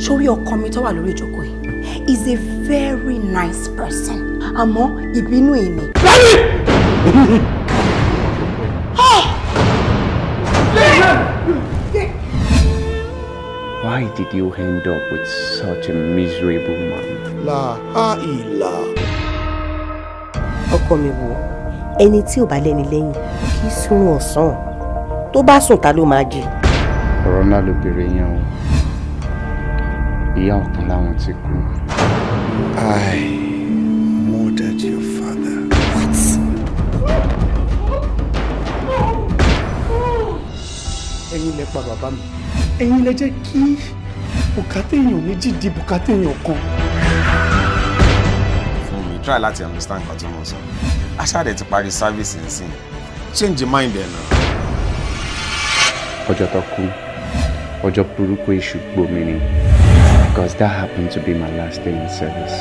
Sórí ọkọ mi tó wà lórí ìjókòó yìí is a very nice person. Àmọ́ ìbínú èmi. Why did you end up with such a miserable man? La ha ìlà. Ọkọ mi wò, ẹni tí ò bá lẹ́ni lẹ́yìn kì í sùn ọ̀sán. Tó bá sùn ta ló máa jí. Ọ̀rọ̀ ńlá ló béèrè yẹn o. Ìyá ọ̀kan láwọn ti kú. I murdered your father. What? Ẹ̀yin lẹ pa bàbá mi. Ẹ̀yin lẹ jẹ́ kí bùkátà èèyàn méjì di bùkátà èèyàn kan. Fún mi, try láti understand nǹkan tí mo sọ. Aṣáde ti parí service nsìn. Change your mind ẹ̀ náà. Ọjọ́ tó kú, ọjọ́ burúkú èṣù gbomi ni. Because that happened to be my last day in service.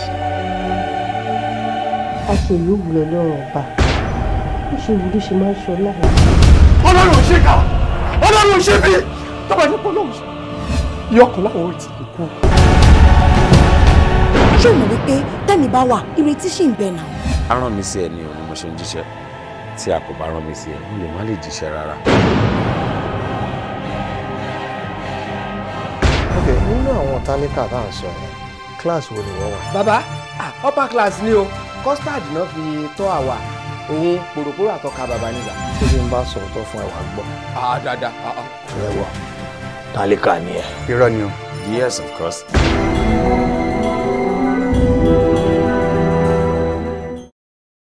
A ṣe ìlú wúlò lọ́rùn ọba. Ó ṣe wúlò ṣe máa ń ṣọlá. Ọlọ́run ò ṣe kà! Ọlọ́run ò ṣe bí! Tọ́ba ní Ọlọ́run ṣe. Ìyọkàn láwọn ò tí ì kú. Ṣé o mọ̀ wípé tẹ́mi bá wà, ìrètí ṣì ń bẹ náà? A rán mi sí ẹ ní òní mo ṣe ń jíṣẹ́. Tí a kò bá rán mi sí ẹ, mo lè má lè jíṣẹ́ rárá. Ok, nínú àwọn tálíkà tá à ń sọ yẹn, class wo ni wọ́n wà? Bàbá, upper class ni o, custard náà fi tọ́ àwa, òun pòròpórò àtọ́ka bàbá nígbà. Ṣé bí n bá sọ̀rọ̀ tó fún ẹ wàá gbọ́? Dáadáa. Ẹ wọ, tálíkà ni ẹ. Irọ́ ni o. Yes, of course.